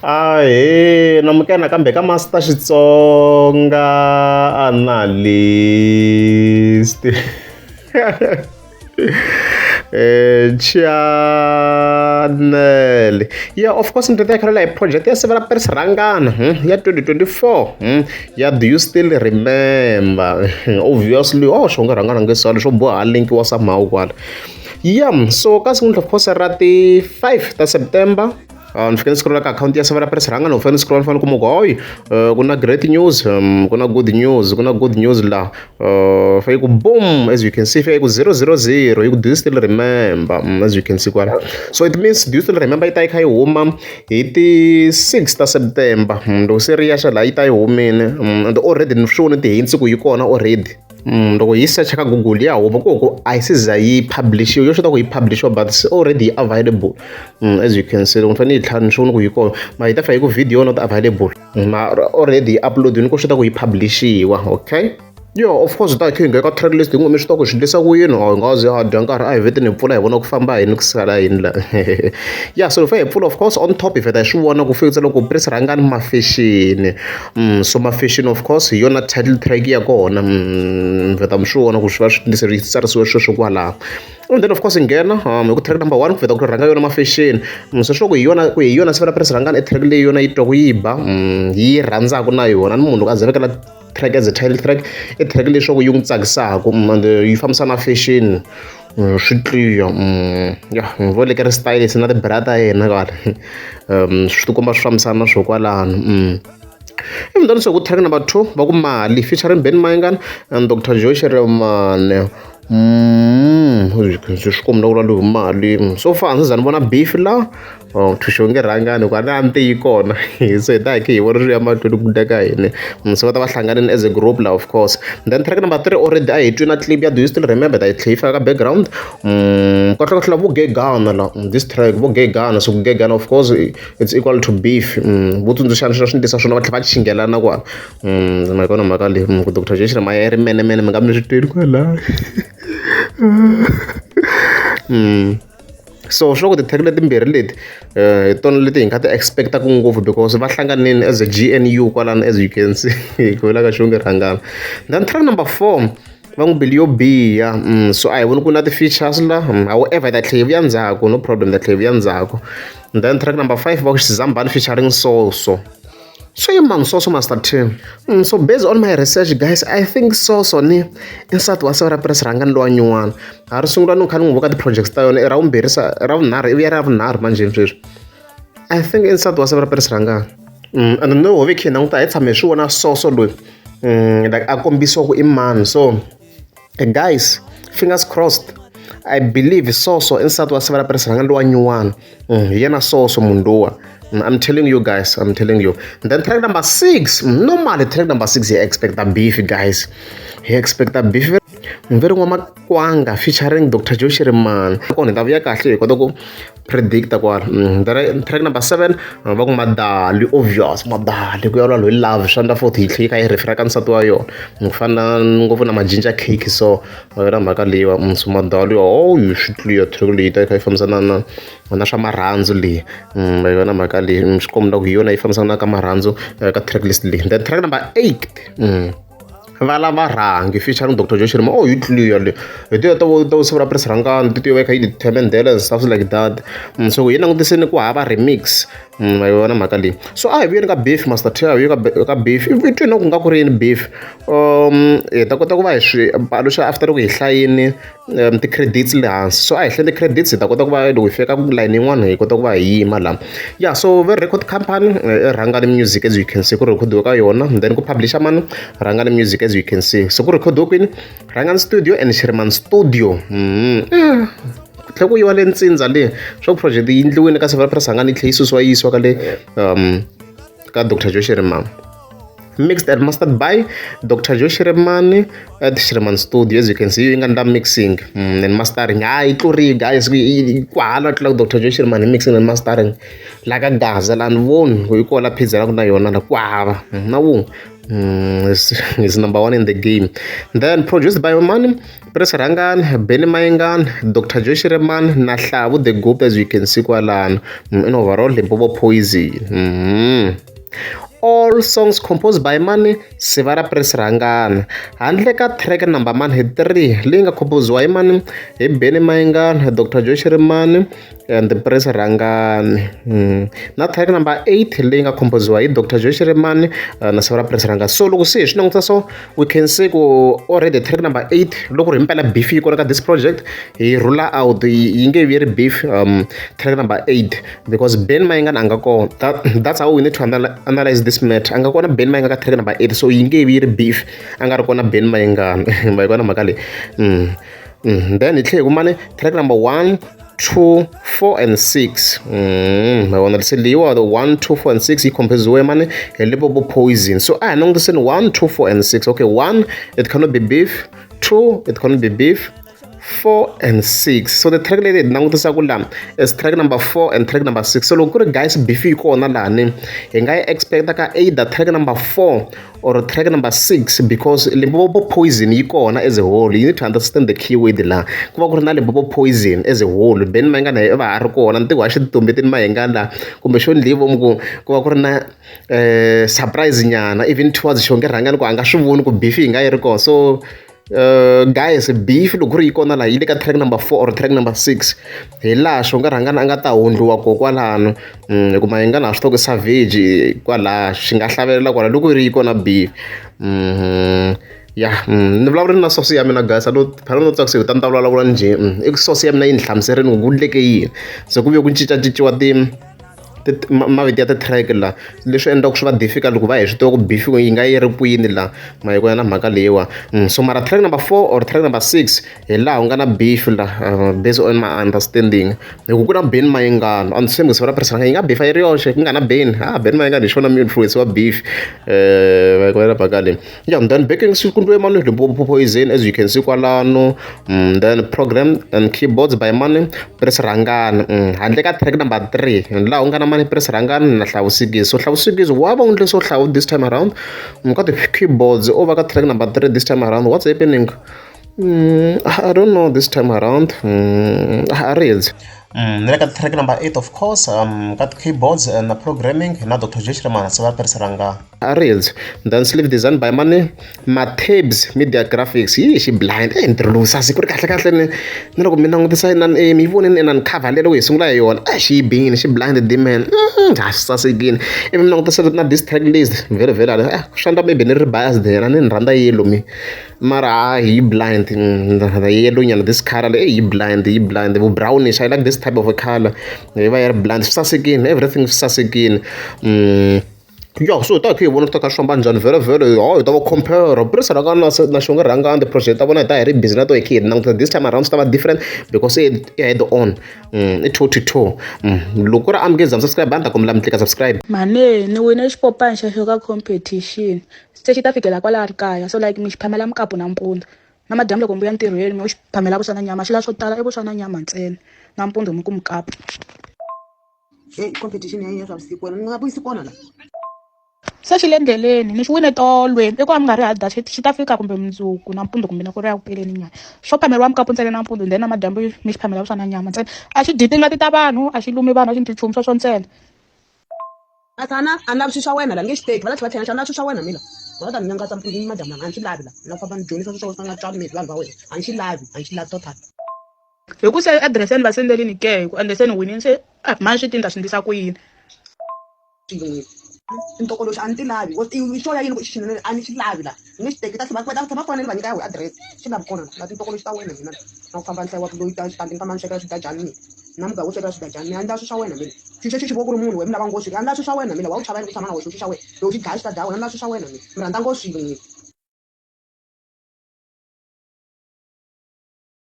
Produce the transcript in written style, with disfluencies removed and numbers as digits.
Ahee namukela nakambe ka Master Xitsonga Analyst channel ya of course ni ta khalela hi project ya Sivela Paris Rhangana ya 2024 ya do you still remember obviously oh xonga rhangana nge sali swo boha link wa somehow kwala yeah so ka siku of course ra ti 5 ta September ni fike ni scrolla ka akhawunti ya Sivela Paris Rhangana u fanele ni scrolla ni fanele kuma ku hoyi ku na great news ku na good news ku na good news la fike ku boom as you can see fike ku 000 yi ku do you still remember as you can see kwala so it means do you still remember yi ta yi kha yi huma hi ti 6 ta September loko se ri ya xa laha yi ta yi humile and already ni swi vone ti-hints ku yi kona already loko yi search ka Google ya huma ku ku a yi se za yi publish-iwa yo xota ku yi publish-iwa but it's already available as you can see loko ni fanele yi tlhela ni swi vona ku yi kona ma yi ta fika yi ku video not available mara already yi upload-ini ko xota ku yi publish-iwa okay yo of course ta khe hi nghena ka track list hi mi swi tiva ku swi endlisa ku yini hi nga zi ha dya nkarhi a hi vheti ni pfula hi vona ku famba yini ku sala yini la ya so hi fanele hi pfula of course on top hi vheta hi swi vona ku fikisa loko Prince Rhangani Mafexeni so Mafexeni of course hi yona title track ya kona vheta mi swi vona ku swi va swi swi tsarisiwe sweswo kwalaho and then of course nghena hi ku track number 1 ku vheta ku rhanga yona Mafexeni so sure ku hi yona ku hi yona Sivela Prince Rhangani i track leyi yona yi twa ku yi ba yi rhandzaka na yona ni munhu loko a ze vekela track as a title track i track leswaku yi n'wi tsakisaka and yi fambisana na fashion swi clear ya vo le ka ri stylist na ti-bra ta yena kwala swi tikomba swi fambisana na swo kwalano even then so ku track number 2 va ku mali featuring Ben Mayengani and Dr Joe Shirimane swi komba ku lwa mali so far a ndzi za ni vona beef la Xongi Rhangani ku a ni a ni yi kona so hi ta hi khe hi vona swi ya mahlweni ku dya ka hina so va ta va hlanganile as a group la of course then track number 3 already a hi twi na clip ya do you still remember ta yi tlhe yi fika ka background kahle kahle vo gegana la this track vo gegana so ku gegana of course it's equal to beef vo tsundzuxana swilo swi ndlisa swona va tlhela va chingelana kwala ma yi vona mhaka leyi ku Dr Joe Shirimani i ri menemene mi nga mi swi tweli kwala so swi loko ti-track letimbirhi leti hi tona leti hi nga ti expect-aku ngopfu because va hlanganile as a G_N_U kwalano as you can see ku vula ka Xongi Rhangani then track number 4 va n'wi beli yo biha so a hi voni ku na ti-features la however hi ta tlhela hi vuya ndzhaku no problem hi ta tlhela hi vuya ndzhaku then track number 5 va ku Xizambhani featuring Soso so i mani Soso Master T so based on my research guys I think Soso ni i nsati wa Sivela Prince Rhangani lowa nyuwana ha ri sungula ni kha ni n'wi voka ti-projects ta yona i ra vumbirhi sa ra vunharhu ivi ya ra vunharhu manjhe sweswi I think i nsati wa Sivela Prince Rhangani and no ho ve khe languta hi tshame hi swi vona Soso loyi like a kombisiwa ku i mani so guys fingers crossed I believe Soso i nsati wa Sivela Prince Rhangani lowa nyuwana hi yena Soso munhu lowa I'm telling you guys, I'm telling you. And then track number 6, normally track number 6 you expect a beef guys. You expect a beef. Mveri wa Makwanga featuring Dr. Joe Shirimani. Kona hi ta vuya kahle hi kota ku predicta kwala. Then track number 7 va ku Madali obvious Madali ku ya lwa loyi love swi endla futhi yi tlhela yi kha yi refer ka nsati wa yona. Ku fana ngopfu na ma-ginger cake so va yona mhaka leyiwa so Madali oh swi clear track leyi ta yi kha yi fambisana na na swa marhandzu leyi ma yi vona mhaka leyi swi komba ku hi yona yi fambisana ka marhandzu ka track list leyi then track number 8 va lava rhangi featuring Dr Joe Shirimani oh yi clear leyi hi tiya ta ta Sivela Prince Rhangani ti tiwa yi kha yi themendhela and stuff like that so hi langutiseni ku hava remix ma yi vona mhaka leyi so a hi vuyeni ka beef Master T a hi vuyeni ka beef i twi na ku nga ku ri yini beef hi ta kota ku va hi swi paluxa after loko hi hlayini ti-credits le hansi so a hi hlayeni ti-credits hi ta kota ku va loko hi fika line yin'wana hi kota ku va hi yima laha ya so ve record company i Rhangani Music as you can see ku rekhodiwe ka yona then ku publisha mani Rhangani Music as you can see so ku rekhodiwe kwini Rhangani Studio and Shirimani Studio ku tlhela ku yiwa le ntsindza le swa ku project yi endliwile ka Sivela Prince Rhangani yi tlhela yi susiwa yi yisiwa ka le ka Dr Joe Shirimani. Mixed and mastered by Dr. Joe Shirimani at Shirimani Studio. As you can see, yi nga ndla mixing and mastering. Hayi tluri guys, kwahala tlula Dr. Joe Shirimani mixing and mastering la ka Gaza la ni voni ku yi kona pizza la ku na yona la ku hava na wun'we. Is number one in the game. Then produced by Mani, Prince Rangani, Benny Mayengani, Dr. Joe Shirimani na Hlavu the Goop, as you can see kwalano. In overall, Limpopo Poison. All songs composed by Mani Sivara Prince Rangani. Handle ka track number man hi 3 leyi nga composiwa hi Mani hi Benny Mayengani, Dr. Joe Shirimani and Prince Rangani. Na track number 8 leyi nga composiwa hi Dr. Joe Shirimani na Sivara Prince Rangani. So loko se hi swi langutisa so we can say ku already track number 8 loko ri himpela beef yi kona ka this project hi rule out yi nge vi ri beef track number 8 because Ben Mayengani a nga kona. That's how we need to analyze this matter. A nga kona Ben Mayengani ka track number 8, so yi nge vi yi ri beef a nga ri kona Ben Mayengani. Ma yi kona mhaka leyi. Then hi tlhela hi kumani track number 1, 2, 4 and 6. Ma vona se leyiwa the 1, 2, 4 and 6 yi composiwe mani hi Limpopo Poison. So a hi langutiseni 1, 2, 4 and 6. Okay, 1 it cannot be beef, 2 it cannot be beef, 4 and 6. So the track leyi hi langutisaka la is track number 4 and track number 6. So loko ku ri guys beef yi kona lani hi nga yi expecta ka either track number 4 or track number 6 because Limpopo Poison yi kona as a whole. You need to understand the keyword la. Ku va ku ri na Limpopo Poison as a whole. Ben Mayengani va ha ri kona ntivo a xi tumbetini Mayengani la kumbe xo ndlivo ku ku va ku ri na surprise nyana even towards Xongi Rhangani ku a nga swi voni ku beef yi nga yi ri kona. So guys, beef loko ku ri yi kona laha yi le ka track number 4 or track number 6 hi laha Xongi Rhangani a nga ta hundliwa ko kwalano. Hi ku Mayengani a swi tiva ku savage kwalaha xi nga hlavelela kwala loko yi ri yi kona beef. Ya ni vulavula na source ya mina guys, a no phela no tsakisa hi ta ni ta vulavula njhe. I source ya mina yi ni hlamuserini ku ku endleke yini. So ku vuye ku cincacinciwa ti mavito ya ti-track la leswi endlaka swi va difficult ku va hi swi tiva ku beef yi nga yi ri kwini la ma yi na mhaka leyiwa. So mara track number 4 or track number 6 hi laha ku nga na beef la based on my understanding. Hi ku ku na Ben Mayengani a ni tshembi ku Sivara Prince Rhangani yi nga beef yi ri yoxe ku nga na Ben. Ben Mayengani hi xona mu-influence wa beef. Va yi na mhaka leyi. Yeah, then backing swi kundiwe mani Limpopo Poison as you can see kwalano. Then program and keyboards by mani Prince Rhangani. Handle ka track number 3 laha ku nga na mani Prince Rhangani na Hlavu Sikizi. So Hlavu Sikizi wa va endle swo Hlavu this time around. Ka ti-keyboards o va ka track number 3 this time around. What's happening? I don't know this time around. A ri hedzi. Ni le ka track number 8 of course, ka keyboards na programming na Dr. Joe Shirimani Sivara Prince Rhangani. A ri hedzi. Then sleeve design by mani Matebs Media Graphics. Yi xi blind ntirho lowu sasi ku ri kahle kahle ni ni loko mi langutisa na mi vonini na ni cover leyi loko hi sungula hi yona a xi yi bini xi blind demon. A swi sasekini. Ivi mi langutisa na this track list vhele vhele swi endla maybe ni ri biased yena ni rhandza yellow mi mara ha yi blind yellow nyana this color yi blind yi blind vu brownish. I like this type of a color yi va yi ri blind swi sasekini everything swi sasekini. Ya so hi ta hi kha hi vona ku ta kha swi famba njhani vhele vhele hi ta va compare Prince Rhangani na Xongi Rhangani ti-project ta vona hi ta hi ri busy na to hi kha hi langutisa this time around swi ta va different because i head on i toe to toe. Loko ku ri amukezi subscribe a ni ta kombela mi tlika subscribe. Mhani ni wine xipopani xexo ka competition se xi ta fikela kwala kaya so like mi xi phamela mukapu nampundzu namadyambu loko mi vuya ntirhweni mi xi phamela vuswa na nyama xi lava swo tala i vuswa na nyama ntsena nampundzu mi ku mukapu. Hey, competition ya yini ya swa vusiku wena ni nga vuyisi kona la. Se xi le ndleleni ni xi wine tolweni i ku a mi nga ri hard xi ta fika kumbe mundzuku nampundzu kumbe na ku ri ya ku peleni nyana xo phameriwa mukapu ntsena nampundzu then namadyambu mi xi phamela vuswa na nyama ntsena a xi dyi tingati ta vanhu a xi lumi vanhu a xi ndli nchumu sweswo ntsena. Athana a ni lavi swilo swa wena la ni nge xi teki va la tlhela va tlhela a ni lavi swilo swa wena mina va ta ni nyangatsa mpundzu ni madyambu lama a ni swi lavi la ni lava ku famba ni dyondzisa swilo swa wena swi nga tswali mi vanhu va wena a ni xi lavi a ni xi lavi total. Hi ku se adirese ni va sendelini ke hi ku ende se ni winile se mhani swi ti ni ta swi endlisa ku yini. Ntokoloxi a ni ti lavi xo ya yini ku xinene a ni xi lavi la ni nge xi teki ta tlhela va ta va fanele va nyika ya wehe adirese xi lavi kona la tintokoloxi ta wena mina na ku famba ni hlayiwa loyi ta xitandi ni famba ni swekela swidajani mina na mugayo wo swekela swidajani mina a ni lavi swilo swa wena mina xi xexo xi vo ku ri munhu wena mi lava ngo swilo a ni lavi swilo swa wena mina wa wu chava yini ku tshama na wena xo xa wena loko xi dlaya xi ta dlaya wena a ni lavi swilo swa wena mina mi rhandza ngo swilo n'wina.